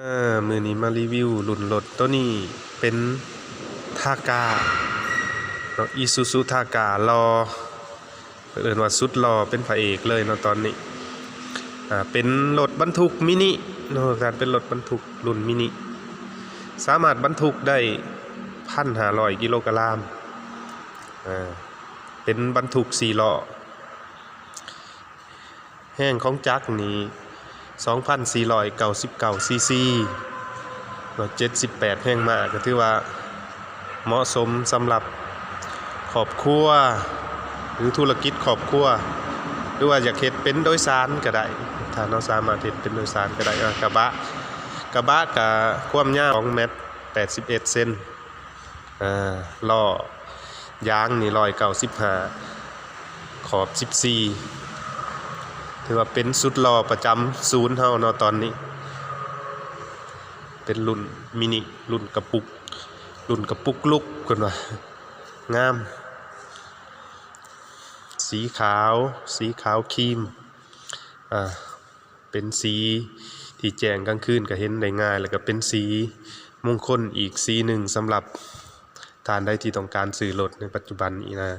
ເອີ ມື້ນີ້ມາຣີວິວລຸ້ນລົດໂຕນີ້ ເປັນທາກາເນາະ ອີຊູຊູທາກາ ຫຼໍ່ ເພິ່ນເອີ້ນວ່າສຸດຫຼໍ່ ເປັນພະເອກເລີຍເນາະຕອນນີ້. ອ່າ ເປັນລົດບັນທຸກມິນິເນາະ ການເປັນລົດບັນທຸກລຸ້ນມິນິ ສາມາດບັນທຸກໄດ້ ພັນຫ້າຮ້ອຍ ກິໂລກະລາມ ເປັນບັນທຸກສີ່ລໍ້. ແຮງຂອງຈັກນີ້ ສອງພັນສີ່ຮ້ອຍເກົ້າສິບເກົ້າຊີຊີ ເຈັດສິບແປດແຮງມ້າ ກໍຖືວ່າເໝາະສົມສຳລັບຄອບຄົວ ຫຼື ທຸລະກິດຄອບຄົວ ຫຼືວ່າຢາກເຮັດເປັນໂດຍສານກໍໄດ້ ຖ້າເຮົາສາມາດເຮັດເປັນໂດຍສານກໍໄດ້. ອາ ກະບະ ກະບະກະຄວາມຍາວສອງແມັດແປດສິບເອັດເຊັນ ອາ ລໍ້ ຢາງນີ້ຮ້ອຍເກົ້າສິບຫ້າ ຂອບສິບສີ່ ຖືວ່າເປັນສຸດຫຼໍ່ປະຈຳສູນເຮົາເນາະຕອນນີ້. ເປັນລຸ້ນມິນິ ລຸ້ນກະປຸກ ລຸ້ນກະປຸກລຸກ ເພິ່ນວ່າ ງາມ ສີຂາວ ສີຂາວຄຣີມ ອາ ເປັນສີທີ່ແຈ້ງກາງຄືນກໍເຫັນໄດ້ງ່າຍ ແລ້ວກໍເປັນສີມົງຄົນອີກສີໜຶ່ງ ສຳລັບທ່ານໃດທີ່ຕ້ອງການຊື້ລົດໃນປັດຈຸບັນນີ້ນະ.